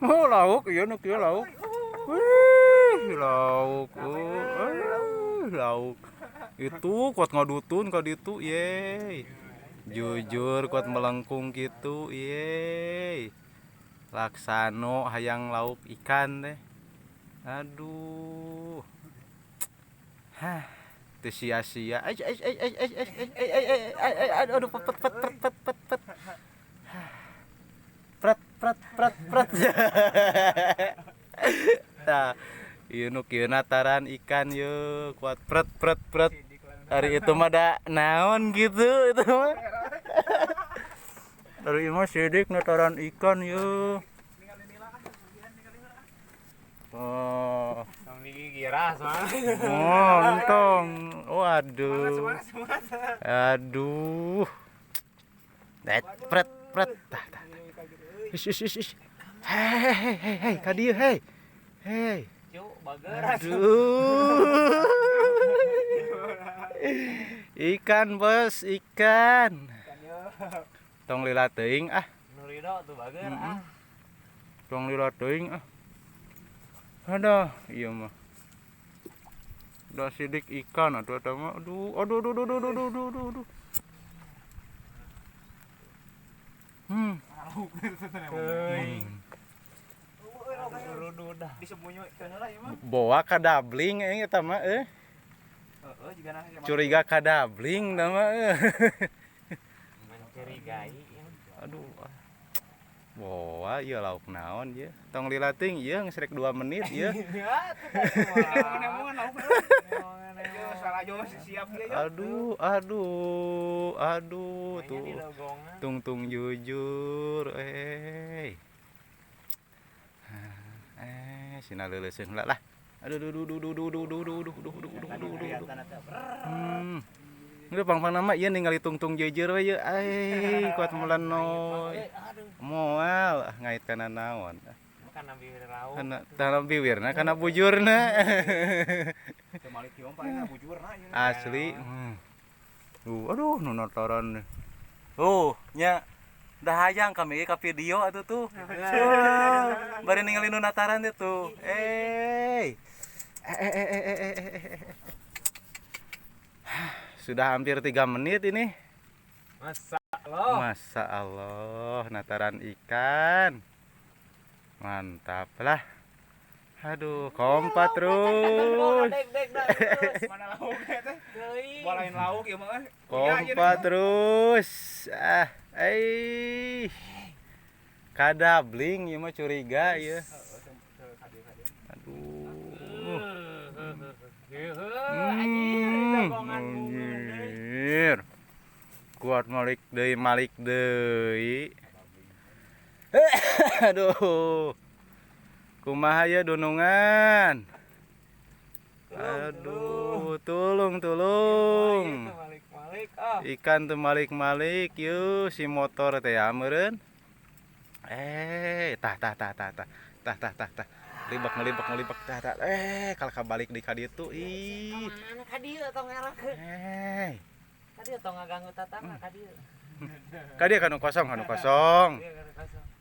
Oh, lauk ieu nu kieu lauk. Wih, lauk. Oh, lauk. Itu kuat ngadutun ka ditu, ye. Jujur kuat melengkung gitu, ye. Laksano hayang lauk ikan teh. Aduh. Hah, teu sia-sia. Ai ai ai ai ai ai ai ai ai ai ai aduh pet pet pet pet pet pet. Pret pret pret pret. Tah, ieu nu kieu nataran ikan ye kuat pret pret pret. Hari itu mah da naon gitu itu mah. Dari imah sidik nataran ikan ye. Oh. Oh, entong. Waduh. Aduh. Det pret pret. Tah tah. Ish ish ish ish. Hei hei hei hei, ka dieu hei. Hei. Aduh. Ikan bos, ikan. Tong lila teuing ah. Tong lila teuing ah. Aduh, iya mah. Udah sidik ikan atuh eta mah. Aduh, aduh aduh aduh aduh aduh aduh aduh. Boa kadabling eta mah euy. Curiga kadabling da mah euy. Mencurigai. Aduh. Boa ieu lauk naon ieu. Tong lila teuing ieu geus rek 2 menit ieu. Aduh, aduh, aduh tuh. Tungtung jujur eh. Sina leuleuseun heula lah. Aduh aduh aduh aduh aduh aduh aduh aduh aduh aduh aduh aduh aduh. Udah pang-pang nama ieu ningali tungtung jejer we ieu. Ai kuat melenoy. Moal ngait kana naon. Kana biwir lauk. Kana kana biwirna kana bujurna. Teu malik kieu paling bujurna ieu. Asli. Aduh nu nataran. Tuh nya dah hayang kami ka video atuh tuh. Bari ningali nu nataran teh tuh. Eh. Sudah hampir 3 menit ini. Masa Allah. Masa Allah, nataran ikan. Mantap lah. Aduh, kompak terus. Mana lauk teh? Balain lauk ieu mah. Kompak terus. Ah, eh. Kadabling ieu mah curiga ieu. Aduh. Anjir. Kuat malik deui, malik deui. Aduh. Kumaha ye dunungan? Aduh, tulung tulung. Ikan teu malik-malik yeuh si motor teh ya meureun. Tah tah tah tah tah. Tah tah tah tah. Libak ngelibak ngelibak tah tah. Kalau kabalik di ka ditu ih. Kamana ka dieu tong ngerakeun? Ka dieu tong ngaganggu tatangga ka dieu. Ka dieu kanu kosong, kanu kosong.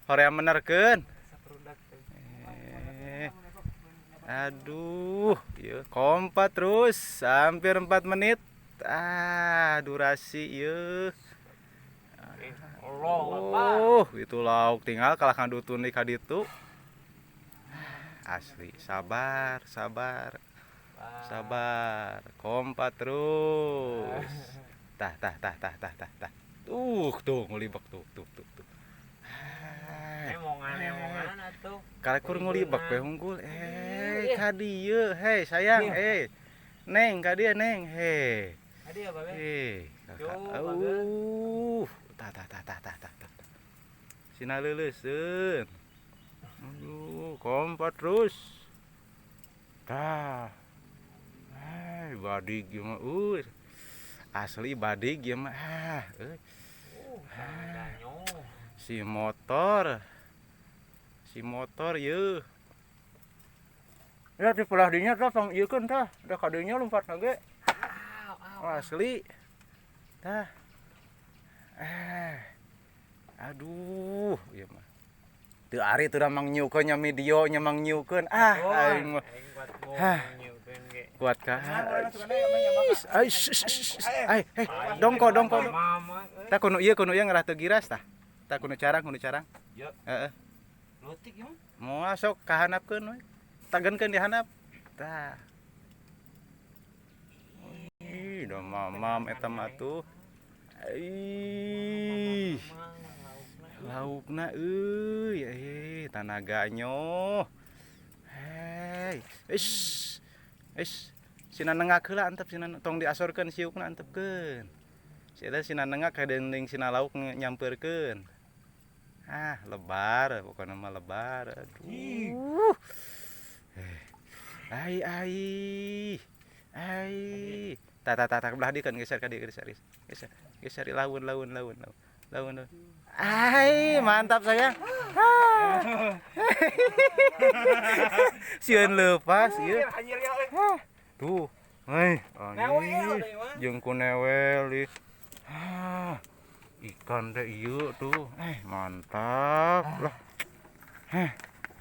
Hoream menerkeun. Aduh, ieu kompak terus hampir 4 menit. Ah, durasi ieu. Oh, itu lauk tinggal kalah ngandutun di ka ditu. Asli, sabar, sabar. Sabar, kompak terus. Tah tah tah tah tah tah tah. Tuh, tuh ngulibak tuh tuh tuh tuh. Emongan-emongan atuh. Kalekur ngulibak we unggul. Ka dieu, hei sayang, Neng ka dieu neng, hei. Ka dieu babe. Kakak. Tah tah tah tah tah tah. Sina leuleuseun. Aduh, kompak terus. Tah. Badig ieu mah euy. Asli badig ieu mah. Ah, euy. Si motor. Si motor yeuh. Ya di pelah dinya tah tong ieukeun tah. Da kadinya lompat ge. Asli. Tah. Aduh, ieu mah. Teu ari teu mang nyukeun nya video nya mang nyukeun. Ah, aing mah Hah. Kuat ka. Ai, ai, eh, dongko dongko. Tah kudu ieu ngarah teu giras tah. Tah kudu carang, kudu carang. Heeh. Leutik ieu mah. Moal sok kahanapkeun we. Tagenkeun di handap. Tah. Ih, da mamam eta mah tuh. Ih. Laukna euy, eh tanaganyo. Hei, ish. Ish. Sina nengak heula antep sina tong diasorkeun siukna antepkeun. Si eta sina nengak kadening sina lauk nyampeurkeun. Ah, lebar pokona mah lebar. Aduh. Ai ai. Ai. Tah tah tah belah dieu kan geser ka dieu geser. Geser. Geser laun laun laun laun. Laun laun. Ai, mantap sayang. Sieun leupas ieu. Tuh. Hei, jeung ku newel ieu. Ah. Ikan teh ieu tuh. Mantap lah. Heh.